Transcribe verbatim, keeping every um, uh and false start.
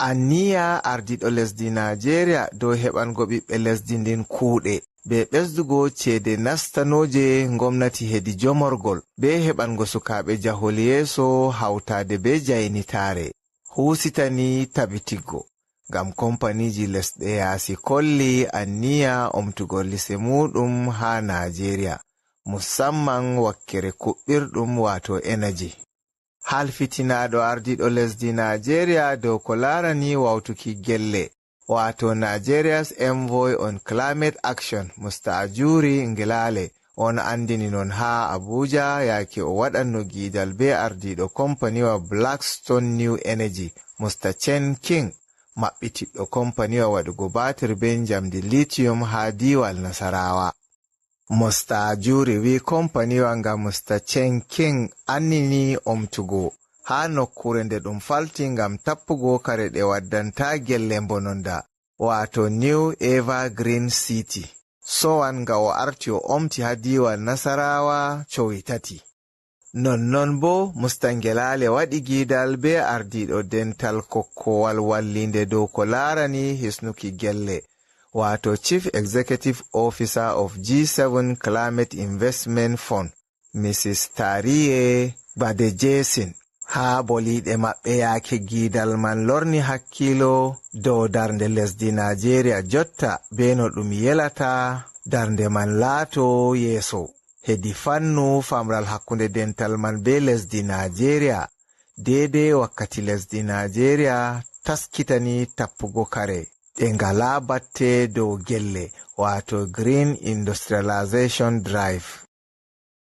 Anniya ardiiɗo lesdi Naajeeriya dow heɓango ɓiɓɓe lesdi ndin kuuɗe, be ɓesdugo ceede nastanooje ngomnati hedi jomorgol, be heɓango sukaaɓe jahol yeeso hawtaade be jaynitaare, huusitani tabitiggo. Ngam kompaniiji lesɗe yaasi kolli anniya omtugo lise muuɗum haa Naajeeriya, musamman wakkere kuɓɓirɗum, waato enaji. Halfitinaaɗo ardiiɗo lesdi Naajeeriya dow ko laarani wawtuki gelle, waato Nigeria's Envoy on Climate Action, Mister Ajuri Ngelale, on andini non haa Abuja yaake o waɗanno giidal be ardiiɗo kompaniwa Blackstone New Energy, Mister Chen King, maɓɓitiɗɗo kompaniwa waɗugo baatir be njamdi lithium haa diiwal Nasarawa. Mister Ajuri wi kompaniwa nga Mister Chen King annini omtugo haa nokkuure nde ɗum falti ngam tappugo kare ɗe waddanta gelle mbononda, waato New Evergreen City. Sowan nga o arti o omti haa diiwal Nasarawa cowi tati. Nonnon boo, Mister Ngelale waɗi giidal bee ardiiɗo dental kokkowal walliinde dow ko laarani hisnuki gelle, waato Chief Executive Officer of G seven Climate Investment Fund, Missus Tarie Badejesin. Haa boliiɗe maɓɓe yaake giidal man lorni hakkiilo dow darnde lesdi Naajeeriya jotta bee no ɗum yelata darnde man laato yeeso. Hedi fannu famral hakkunde dental man be lesdi Naajeeriya, deede wakkati lesdi Naajeeriya taskitani tappugo kare ɗe ngalaa batte dow gelle, waato Green Industrialization Drive.